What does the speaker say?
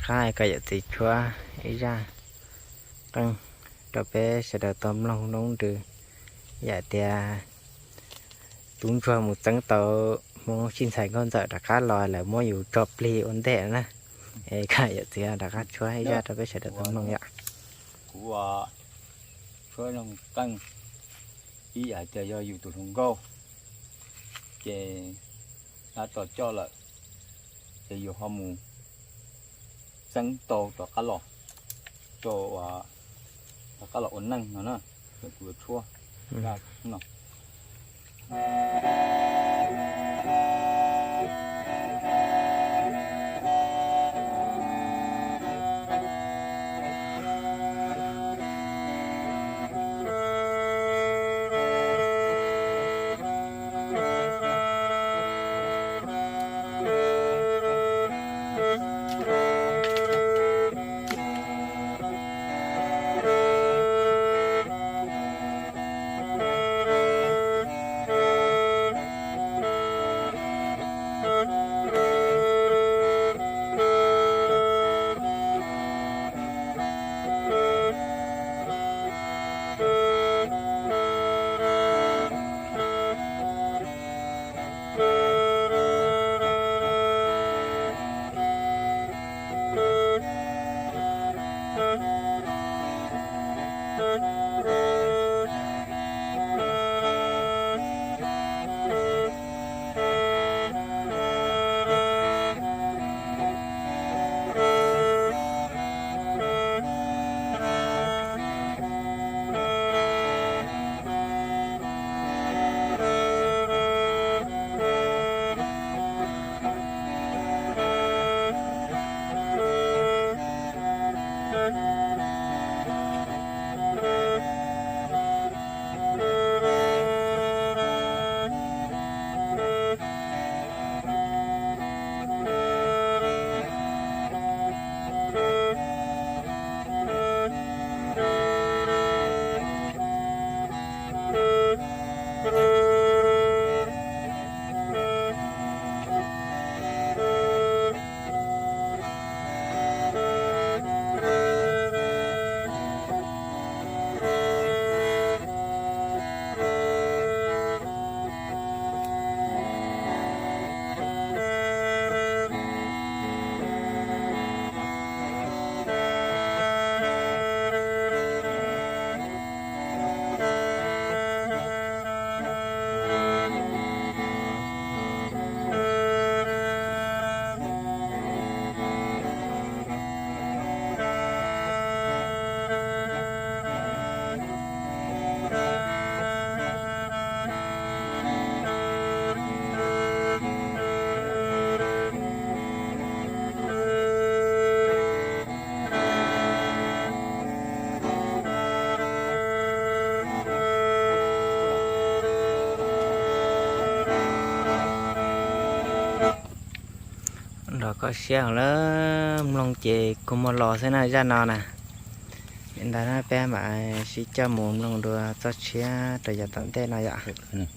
Qab koj yawm txiv tshuab ib zaj qeej rau peb sawv daws tau mloog noob nrws. Yam tias tub ntsuag mus txeeb tau Hmoob sib ntxhais nkauj ntxawm rov qab los lawv muab yus tso plig ua ntej na. Es koj yawm txiv rov qab tshuab ib zaj rau peb sawv daws tau mloog yom. Kuv tshuab zoo qeej ib yam tias yog yus tus hluas nkauj ces dab tau coj lawm, ces yus ho mus txeeb tau rov qab los, rov qab los ua neej no na. Kuv yuav tshuab no. Nrog koj siab lawm, mloog ces kua muag los xwb na zaj no na. Li ntawd na peb mam sib coj mus mloog dua txoj tshiab rau yav tom ntej no yom.